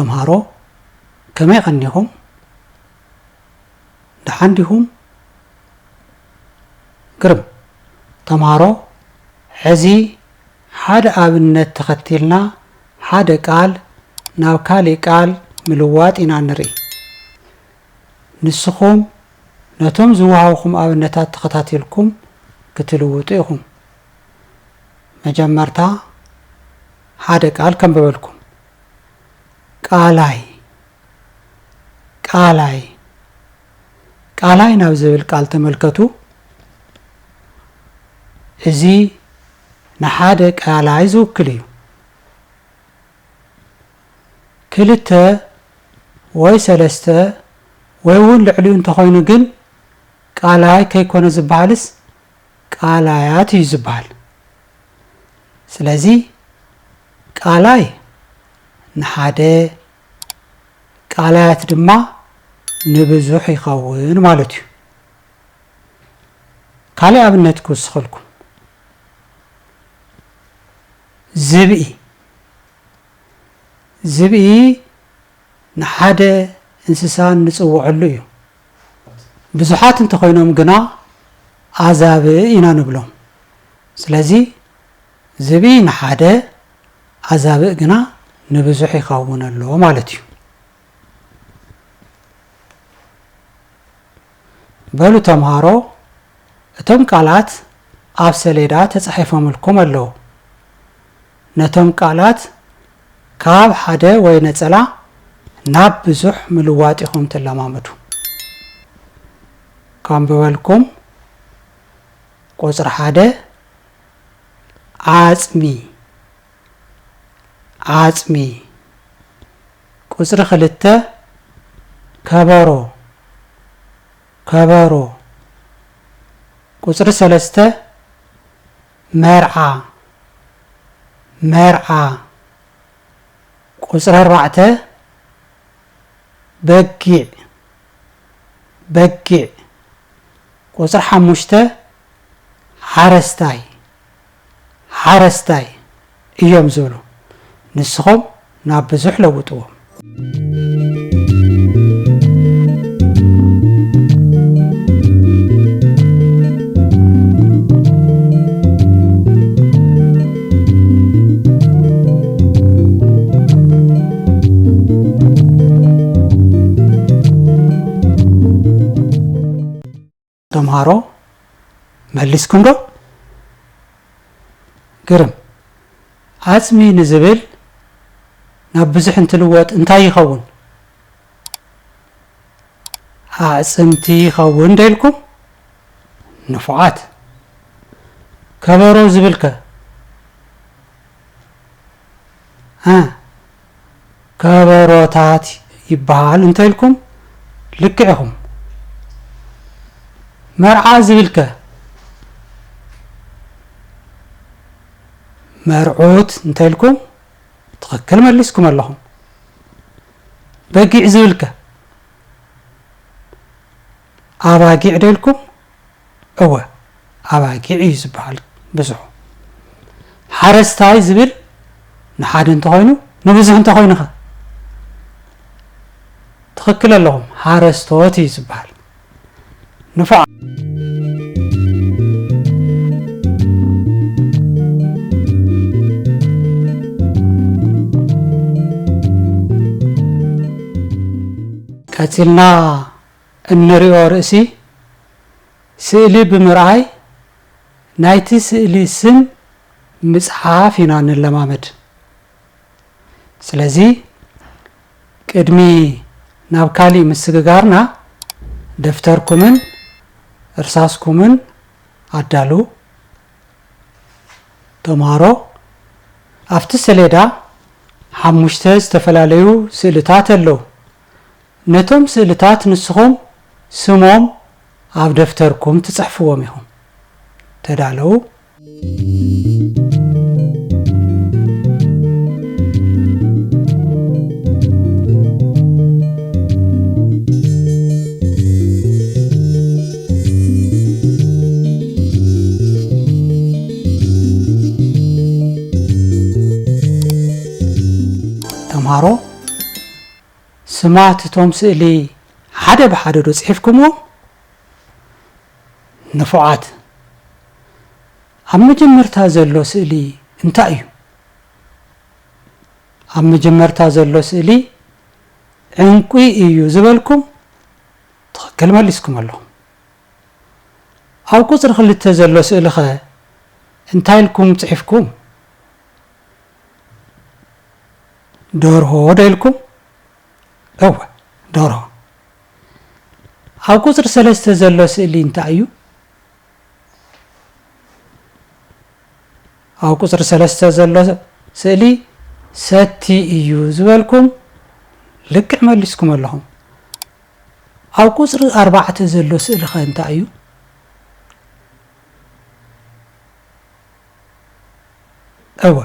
ተምሃሮ ከመይ ቀኒኹም? ደሓን ዲኹም? ግርም። ተምሃሮ ሕዚ ሓደ ኣብነት ተኸቲልና ሓደ ቃል ናብ ካሊእ ቃል ምልዋጥ ኢና ንርኢ። ንስኹም ነቶም ዝወሃብኹም ኣብነታት ተኸታቲልኩም ክትልውጡ ኢኹም። መጀመርታ ሓደ ቃል ከንብበልኩም። ቃላይ፣ ቃላይ፣ ቃላይ ናብ ዝብል ቃል ተመልከቱ። እዚ ንሓደ ቃላይ ዝውክል እዩ። ክልተ ወይ ሰለስተ ወይ እውን ልዕሊኡ እንተኾይኑ ግን ቃላይ ከይኮነ ዝበሃልስ ቃላያት እዩ ዝበሃል። ስለዚ ቃላይ ንሓደ፣ ቃላያት ድማ ንብዙሕ ይኸውን ማለት እዩ። ካልእ ኣብነት ክውስኸልኩም። ዝብኢ፣ ዝብኢ ንሓደ እንስሳ እንጽውዐሉ እዩ። ብዙሓት እንተኾይኖም ግና ኣዛብእ ኢና ንብሎም። ስለዚ ዝብኢ ንሓደ፣ ኣዛብእ ግና ንብዙሕ ይኸውን ኣሎ ማለት እዩ። በሉ ተምሃሮ፣ እቶም ቃላት ኣብ ሰሌዳ ተጻሒፎምልኩም ኣለዉ። ነቶም ቃላት ካብ ሓደ ወይ ነጸላ ናብ ብዙሕ ምልዋጥ ኢኹም ትለማመዱ። ከንብበልኩም። ቁጽሪ ሓደ፣ ዓጽሚ፣ ዓጽሚ። ቁጽሪ ክልተ፣ ከበሮ፣ ከበሮ። ቁጽሪ ሰለስተ፣ መርዓ፣ መርዓ። ቁጽሪ ኣርባዕተ፣ በጊዕ፣ በጊዕ። ቁጽሪ ሓሙሽተ፣ ሓረስታይ፣ ሓረስታይ እዮም ዝብሉ። ንስኹም ናብ ብዙሕ ለውጥዎም። ተምሃሮ፣ መሊስኩም ዶ? ግርም። ዓጽሚ ንዝብል ናብ ብዙሕ እንትልወጥ እንታይ ይኸውን? ኣዕጽምቲ ይኸውን ዶ ኢልኩም? ንፉዓት። ከበሮ ዝብልከ? እ፣ ከበሮታት ይበሃል እንተ ኢልኩም ልክዕ ኢኹም። መርዓ ዝብልከ? መርዑት እንተ ኢልኩም ትኽክል መሊስኩም ኣለኹም። በጊዕ ዝብልከ? ኣባጊዕ ዶ ኢልኩም? እወ፣ ኣባጊዕ እዩ ዝበሃል ብዙሑ። ሓረስታይ ዝብል ንሓደ እንተኾይኑ፣ ንብዙሕ እንተኾይኑኸ? ትኽክል ኣለኹም፣ ሓረስቶት እዩ ዝበሃል። ንፉዓት። ቀጺልና እንሪኦ ርእሲ፣ ስእሊ ብምርኣይ ናይቲ ስእሊ ስም ምጽሓፍ ኢና ንለማመድ። ስለዚ፣ ቅድሚ ናብ ካሊእ ምስግጋርና፣ ደፍተርኩምን እርሳስኩምን ኣዳልዉ። ተምሃሮ፣ ኣብቲ ሰሌዳ ሓሙሽተ ዝተፈላለዩ ስእልታት ኣለዉ። ነቶም ስእልታት ንስኹም ስሞም ኣብ ደፍተርኩም ትጽሕፍዎም ኢኹም። ተዳለዉ። ተምሃሮ፣ ስማት እቶም ስእሊ ሓደ ብሓደ ዶ ጽሒፍኩምዎም? ንፉዓት። ኣብ መጀመርታ ዘሎ ስእሊ እንታይ እዩ? ኣብ መጀመርታ ዘሎ ስእሊ ዕንቁ እዩ ዝበልኩም ትኽክል መሊስኩም ኣለኹም። ኣብ ቁጽሪ ክልተ ዘሎ ስእሊ ኸ እንታይ ኢልኩም ጽሒፍኩም? ደርሆ ዶ ኢልኩም? እወ፣ ደርሆ። ኣብ ቁጽሪ ሰለስተ ዘሎ ስእሊ እንታይ እዩ? ኣብ ቁጽሪ ሰለስተ ዘሎ ስእሊ ሰቲ እዩ ዝበልኩም ልክዕ መሊስኩም ኣለኹም። ኣብ ቁጽሪ ኣርባዕተ ዘሎ ስእሊ ኸ እንታይ እዩ? እወ፣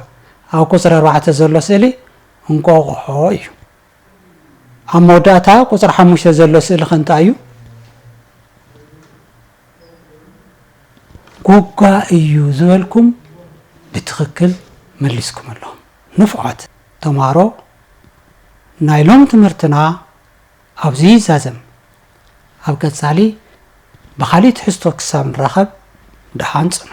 ኣብ ቁጽሪ ኣርባዕተ ዘሎ ስእሊ እንቋቑሖ እዩ። ኣብ መወዳእታ ቁጽሪ ሓሙሽተ ዘሎ ስእሊ ኸ እንታይ እዩ? ጉጋ እዩ ዝበልኩም ብትኽክል መሊስኩም ኣለኹም። ንፉዓት ተምሃሮ፣ ናይ ሎም ትምህርትና ኣብዚ ይዛዘም። ኣብ ቀጻሊ ብኻልእ ትሕዝቶ ክሳብ ንራኸብ ደሓን ጽኑ።